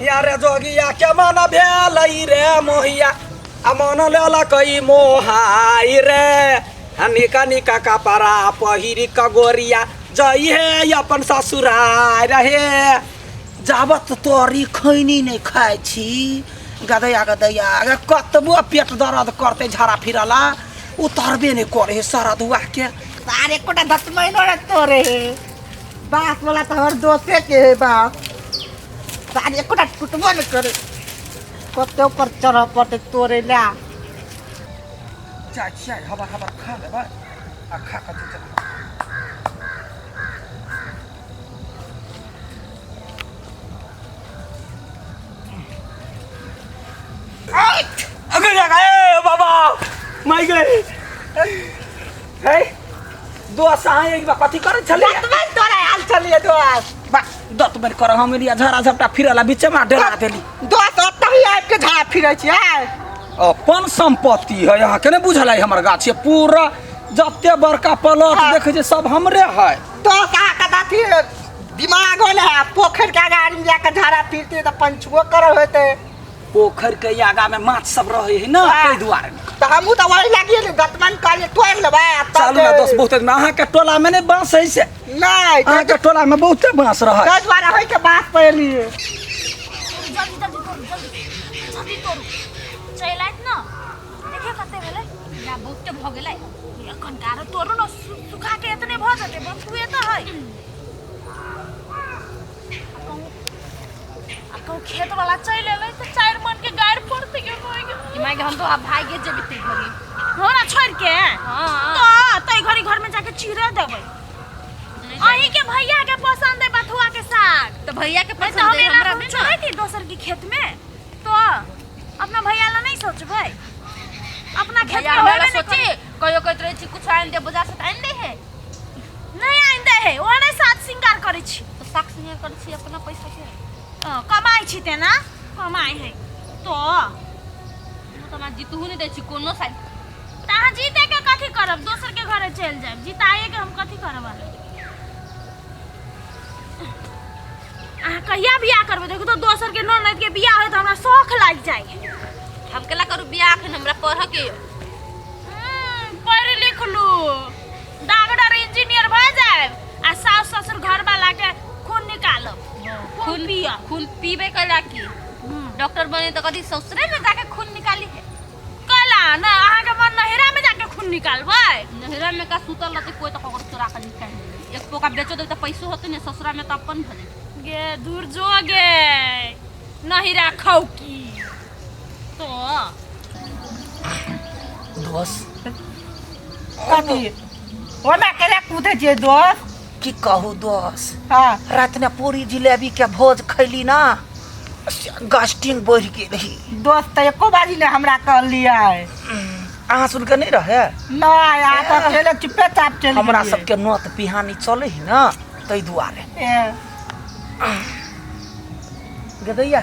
यारे जोगिया के मन भेलै रे मोहिया आ मन लेलक ई मोहाई रे आ निका निका कपड़ा पहिर क गोरिया जइहे अपन ससुरार रहे। जाबत तोरी खैनी नहि खाइ छी गदैया गदैया अगर कतबो पेट दर्द करतै झाड़ा फिरला उतरबे नहि करे है सरदुआ के। अरे एकोटा 10 महीनो रे तोरे बास वाला तो हमर दोस्ते के है बास। अरे एकोटा टूटबो नहीं करे, कते ऊपर चढ़ पड़ते तोरे ला। जाइ छियै हबर हबर खा लेबै आ खा कऽ जेतै। अगर ए बाबा माई गए हे दोस्त अहाँ एक बार कथी करै छलियै? दतमनि तोरा आयल छलियै दोस्त। बा दतमनि कर हम एलियै झड़ा झपटा फिरला बीचे में डरा देली। दोस्त ओतहि आबि के झाड़ा फिरै छियै। अपन संपत्ति है अहाँ के नहि बुझल है हमर गाछ पूरा जते बड़का प्लॉट देखै छै सब हमरे है। दोस्त अहाँ के अथी दिमाग होले है, पोखरि के अगाड़ी में जाके झाड़ा फिरते तऽ पंचुओ करऽ होते। पोखरि के आगा में माछ सब रहे है ना ताहि दुआरे। तऽ हमहूँ तऽ वही लागिए ने दतमनि कहलियै तोड़ि लेबै आ तब चलू ना दोस्त बहुत अहाँ के टोला में नहीं बांस है से? नहीं, अहाँ के टोला में बहुते बांस रहे। ताहि दुआरे होइ के बांस पर एलियै। जल्दी जल्दी तोड़ू, जल्दी जल्दी तोड़ू। चलि आयत ना देखियौ कते भेलै। ना बहुते भऽ गेलै। एखन आरो तोड़ू ना, सुखा के एतने भऽ जेतै, बथुए तऽ है। आ कहूँ खेत वाला चलि एलै तऽ 4 मन के गारि पड़तै गे माय गे। कि माय गे, हम तो आब भागि जेबै तै घड़ी। हो ना छोड़ि के? हाँ। तऽ तै घड़ी घर में जाके चीरे देबै। अहीं के भैया के पसंद है बथुआ के साग। तऽ भैया के नहीं तऽ पसंद हम है, एना हमरा कहूँ नहि ना। चोरै दोसर के खेत में तो अपना भैया ला नहीं सोचबै? अपना खेत भैया में हमरा ला होबे नहीं सोची, करे। कहियो कहैत रहै छी कुछ आनि दे बाजार से तऽ आनि दै है। नहीं आनि दै है, ओ नहीं सात श्रृंगार करै छी। तऽ सात श्रृंगार करै छी अपना पैसा के। हँ, कमाइ छी तेना कमाइ है तो। हम तऽ हमरा जीतहु नहि दै छी कोनो साइड। तऽ अहाँ जीते के कथी करब, दोसर के घरे चलि जायब, जिताए के हम कथी करब? अहाँ कहिया बियाह करबै? देखू तऽ दोसर के ननद के बियाह होय तऽ हमरा शौख लागि जाइ। हम केला करू बियाह, अखन हमरा पढ़ऽ के यऽ। पढ़ि लिख लू, डॉक्टर इंजीनियर भऽ जायब आ सास ससुर घर वाला के खून निकालब, खून पियब। खून पीबे कैला की? डॉक्टर बने तऽ कथी ससुरे में जाके खून निकाली है? कैला ना अहाँ के मन नहिरा में जाके खून निकालबै? नहिरा में का सुतल रहते कोई तऽ ककरो चोरा के निकालि लेतै। एक पोका बेचो देबै तऽ पैसो होतै ने, ससुरा में तऽ अपन भऽ जेतै। गे दूर जो गे नहिरा खौकी तो। दोस्त कथी ओना केना कूदै छियै दोस्त? की कहू दोस्त, हाँ। रात में पूरी जिलेबी के भोज खैली ना, गस्टिंग बढ़ि गेल ही। दोस्त तऽ एको बारी ने हमरा कहलियै। अहाँ सुन के नहीं रहे? नहीं, अहाँ तऽ अकेले चुपे चाप चलि हमरा गेलियै। सबके नोत पिहानी चले ही ना ताहि दुआरे। ए। गदैया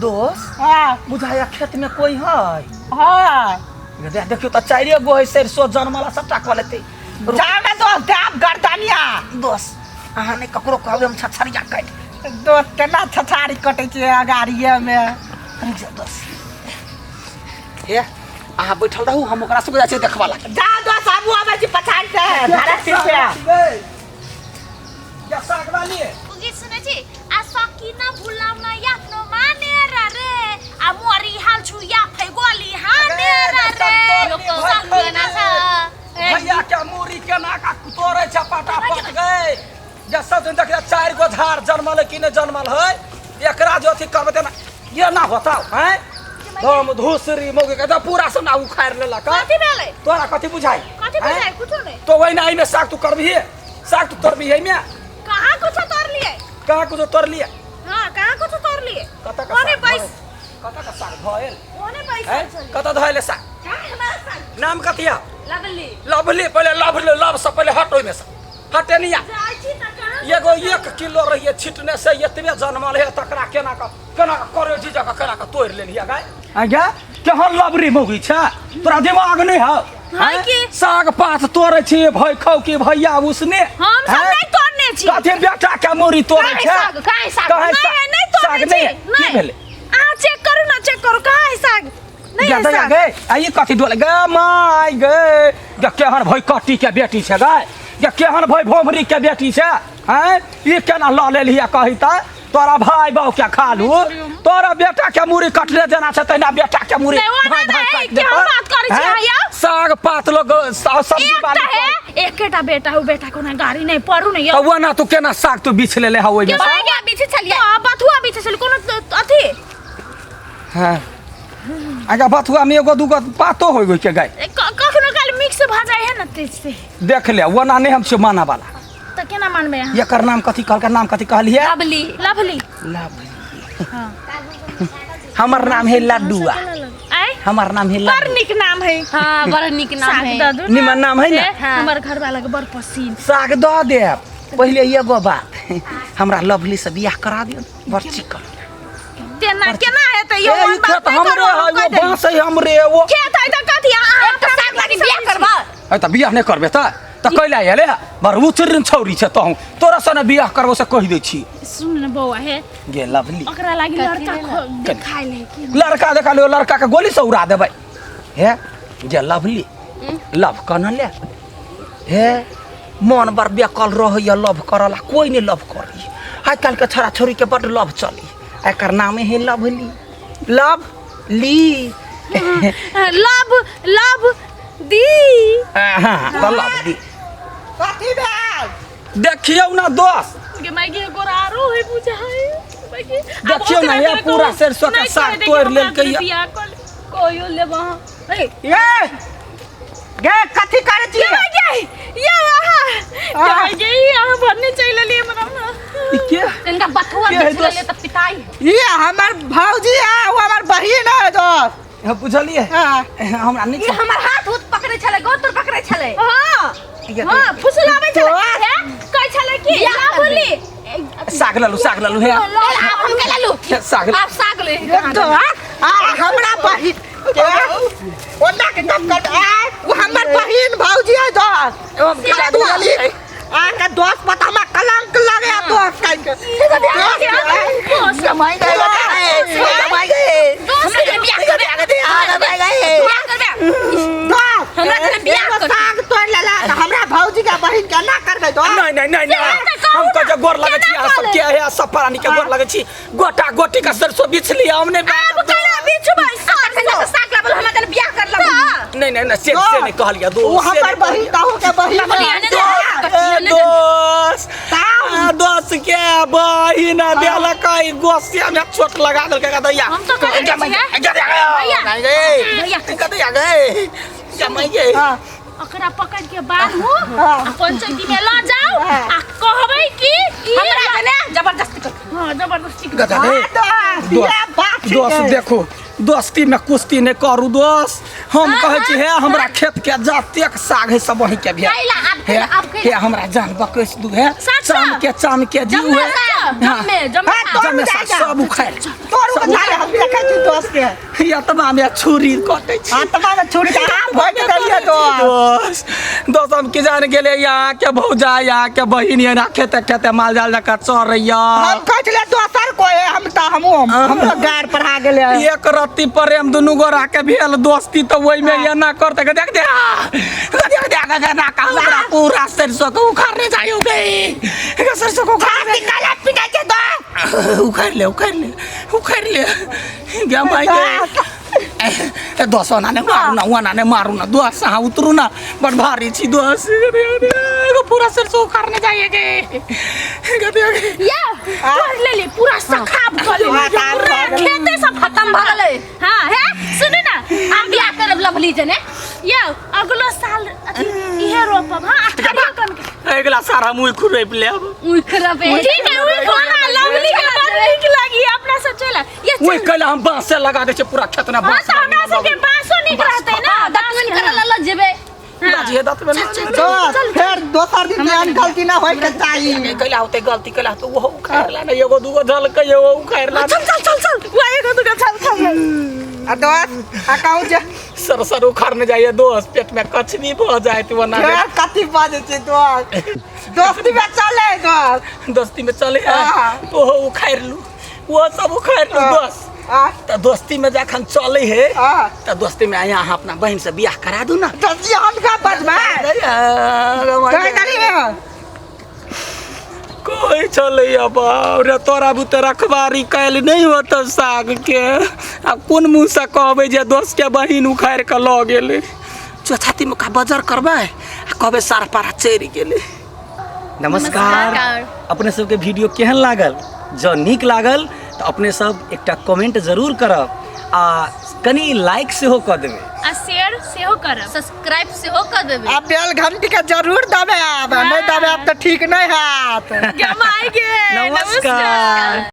दोस्त, हाँ। बुझाया खेत में कोई है? हाँ। गदैया देखियो तऽ 4 गो है सरसों जनमला सबटा कऽ लेतै। जाओ ना दोस्त, दाब गर्दनिया। दोस्त अहाँ नहि ककरो कहबै, हम छछरिया काटि। दोस्त केना छछारी कटै छै अगाड़िए में? रुकि जाउ दोस्त, हे अहाँ बैठल रहू, हम ओकरा सबके जाइ छियै देखबा ला। जाओ दोस्त, हमहूँ अबै छी पछाड़ि से, झाड़ा फिर से। उगी सुनै छी आ सकीना भुलाउना याथनो माने रे आ मोरी हाल छु या फैगोली हाने रे। लोक सकीना छ। भैया के मूरी केना का तोड़े छै पटापट गए। जे सब दिन देखिए 4 गो झाड़ जनमल है कि नहीं जनमल है, एकरा जो अथी करबै तेना ये ना बताओ हैं। हम धूसरी मौगी के पूरा सब ना उखाड़ लेलक। कथी भेलै? तोरा कथी बुझाई? कथी बुझाई? कुछो नहीं। तो वही ना एहिमे साग तू करबिही, साग तू तोड़बिही एहिमे? कहाँ कुछो तोड़ लिए? कहाँ कुछो तोड़ लिए? हाँ, कहाँ कुछो तोड़ लिए? कतऽ के ओने साग पैस धोएल? कतऽ के साग धोएल? ओने पैसा हैं? चली। कतऽ धोएल साग? नाम कथी है? लवली। लवली, पहले लवली, लव से पहले हट ओहिमे से। हटे नहीं आ। जाइ छी तऽ कहाँ एगो 1 किलो रहिए छिटने से एतबे जनमल है, तकरा केना कऽ केना कऽ करे जी जगह केना कऽ तोड़ि लेलियै गाय? आगे केहन लवरी मौगी छै, तोरा दिमाग नहीं हौ? है की? साग पात तोड़ै छी भई खौ की भैया उसने? हम सब हैं? नहीं तोड़ने छी। कथी बेटा के मूरी तोड़ै काहे छै? साग? काहे साग? काहे नहीं, साग? नहीं तोड़ने साग बनै नहीं छी है की नहीं भेलै अहाँ चेक करू ना चेक करू कहाँ है साग नहीं है गे साग गे आ ई कथी डोल गे my गे गे केहन भई कट्टी के बेटी छै गे गे केहन भई भोमरी के बेटी छै हैं ई केना लऽ लेलही आ कही तऽ तोरा भाई बाऊ के खा लू तोरा बेटा के मुड़ी कटले जेना छै तहिना बेटा के मुड़ी नहीं, ओना धाँइ धाँइ नहीं, काटि कि हम देतौ। बात करै छी, हैं? अहाँ यौ? साग पात लोग सब्जी एकटा बाली है एकेटा बेटा हो बेटा कोनो गाड़ी नहीं पढ़ू नहीं तऽ ओना तू केना साग तू बिछ लेले हौ ओहिमे के से? भाई बीछे छलियै तो बथुआ बीछे छलियै कोनो अथी हाँ आगा बथुआ में एगो दूगो पातो हो गई के गाय कखनो काल मिक्स भऽ जाइ है ना तेज से देख ले ओना नहीं हम छियै माना वाला तऽ केना मानबै अहाँ एकर नाम कथी कहलकै नाम कथी कहलियै लवली लवली लवली हमर नाम है लड्डुआ आय हमर नाम है बड़ लड्डू नीक नाम है हाँ बड़ नीक नाम साग है दऽ दू निमन नाम है ना? हे, हमर घर वाला के बड़ पसीन साग दऽ देब पहिले एगो बात हमरा लवली से बियाह करा दियौ बड़ चिकन तेना केना हेतै यौ ए, ई हम बात खेत नहि हमरे करू, है हम वो कहि देली। बाँस है हमरे वो खेत है तऽ कथी अहाँ एक तऽ साग लागी बियाह करबा ए तऽ बियाह नहि करबे तऽ तऽ कैला एले बड़ उचरिन छौरी छै तहूँ तोरा सने बियाह करबो से कहि दै छी सुन ने बौआ हे गे लवली ओकरा लागी लड़का देखाइल है कि लड़का देखा लियो लड़का के गोली से उड़ा देबै हे गे लवली लव कन ले हे मन बड़ बेकल रहैया लव करला कोई नहीं लव करी आइ काल्हि के छोरा छोरी के बड लव चली एकर नामे है लवली लव ली लव लव दी हाँ तऽ लव ली कथी भेल देखियौ ना दोस्त गे माय गे गोरारो है बुझाय माय गे देखियौ ना, ये पूरा सरसों के साग तोड़ि लेलकै ये। बियाह कर कहियो लेब अहाँ ए ये गे कथी करै छी ये माय गे ये अहाँ गे माय गे ई अहाँ भन्ने चलि एलियै हमरा ना ई के इनका बथुआ के है बेच दोस्त? लेले तऽ पिताई ये हमर भौजी है वो हमर बहिन है दोस्त हाँ, बुझलियै हाँ। हमरा नहि ई हमर हाथ उत पकड़े छले गोतर पकड़े छले हाँ ये हाँ फुसलाबै छलै दोस्त। हे कहै छलै कि बियाह लवली साग ललू साग ललू हे आप हम के ललू साग आप साग ले दोस्त आ हमरा बहिन ओना के कम कर आ वो हमर बहिन भौजी है दोस्त बुझलियै आ के दोस्त पता हमरा कलंक लगे आ दोस्त कह के जमाई गए जमाई गए हमरा के बियाह करबे बियाह करबे दोस्त हमरा के बियाह एगो कर साग तोड़ लेला तऽ हमरा भौजी के बहिन के ना करबै दोस्त नहीं नहीं नहीं नहीं हम कह जे गोर लगै छी अहाँ सबके हे सब प्राणी के गोर लगै छी गोटा गोटी के सरसों बिछ लिया हमने आब केना बिछबै अखन साग लाबल हमरा तने बियाह कर लब नहीं नहीं नहीं से से नहीं कहलिया ओ दोस्त से हमर नहीं बहिन तहु के बहिन बहिन है। ने दोस्त आ, दोस्त के बहिन देलक ई गोसिया में चोट लगा देलक दैया हम तो कहै छियै। भैया भैया। गदैया गए जमाई गए हाँ, ओकरा पकड़ के बांधू हाँ। आ पंचायती में ल जाओ हाँ। आ कहबै कि ई हमरा तने जबरदस्ती कर हाँ जबरदस्ती कर गधा रे हाँ, दोस्त, ये बात ठीक दोस्त है। देखो दोस्ती में कुश्ती नहीं करू दोस्त हम कहै छी हे हमरा खेत के जतेक साग है सब वहीं के भेल कैला, आब हे कैला, आब कैला। हे हमरा जान बकैस दू हे साग चाम के चाम के जीव जम्मे है साग, जम्मे जम्मे हाँ, साग। तोड़ जम्मे साग जाएगा। सब उखाड़ि तोरू के झाड़े हम देखै छी दोस्त के आत्मा में छुरी कटै छी आत्मा में छुरी के आम भऽ के देलियै दोस्त दोस्त दोस्त हम की जान गेले यहाँ के भौजा यहाँ के बहिन यहाँ खेते खेते माल जाल जकाँ चरैया हम कहै छलियै दोसर कोइ है, हम तऽ हमहूँ हमरो गाड़ पढ़ा गेलै एक रत्ती प्रेम दुनू गोरा के भेल दोस्ती तऽ ओहिमे एना करते के देख दे देख दे के ना का हमरा पूरा सरसों के उखाड़ने जायो गे सरसों के उखाड़ काला पिटाइ छै दोस्त उखाड़ ले उखाड़ ले उखाड़ ले गे माय गे ए दोस ओना ने मारू ना ओना ने मारू ना दोस अहाँ उतरू ना बड़ भारी छी दोस अरे अरे एगो पूरा सरसों उखाड़ने जाइए गे गे देख या तोड़ लेली पूरा सखाब क लेली हाँ, तार पूरा भऽ गेलै। खेते सब खत्म भऽ गेलै हाँ हे सुनू ना हम बियाह करब लवली जने यौ अगलो साल अथी इहे रोपब हाँ अठारह कन के अगिला सारा मुँह खुरपि लेब उखड़बे ठीक है उई खाना लवली के बड़ नीक लागी अपना सब चला ये ओहि कैला हम बाँस से लगा दै छियै पूरा खेत में हाँ बाँस तो हमरा सबके बाँसो नीक रहतै ना दतमनि करऽ लऽ जेबै बाजिए दत में दोस्त फेर दोसर दिन एहन गलती ना होय के चाही कैला होते गलती कैला तो ओहो उखाड़ला ने एगो दूगो झलकै एगो उखाड़ला चल चल चल चल वो एगो दूगो चल चल आ दोस्त आ कहूँ जे सर सर उखाड़ने जाइए दोस्त पेट में कछनी भऽ जायत ओना फेर कथी बजै छै दोस्त दोस्ती में चले दोस्त दोस्ती में चले हाँ। ओहो उखाड़ लू वो सब उखाड़ लू दोस्त। आ त दोस्ती में जखन चले है आ त दोस्ती में आया अहाँ अपना बहन से बियाह करा दू ना। तो हम का बजबा कहे तारी में कोई चले बाप रे, तोरा बुते रखबारी कैल नहीं होत साग के। आ कोन मुँह से कहबै जे दोस्त के बहिन उखाड़ के लऽ गेलै। चौथाती में का बजर करबै आ कहबै सार पारा चढ़ि गेलै। नमस्कार। अपने सबके वीडियो केहन लागल? जँ नीक लागल तऽ अपने सब एकटा कमेंट जरूर करब आ कनि लाइक सेहो कऽ देबै आ शेयर सेहो करब, सब्सक्राइब सेहो कऽ देबै आ बेल घंटी के जरूर दबायब, नहि दबायब तऽ ठीक नहि हैत। गमाइ गे। नमस्कार।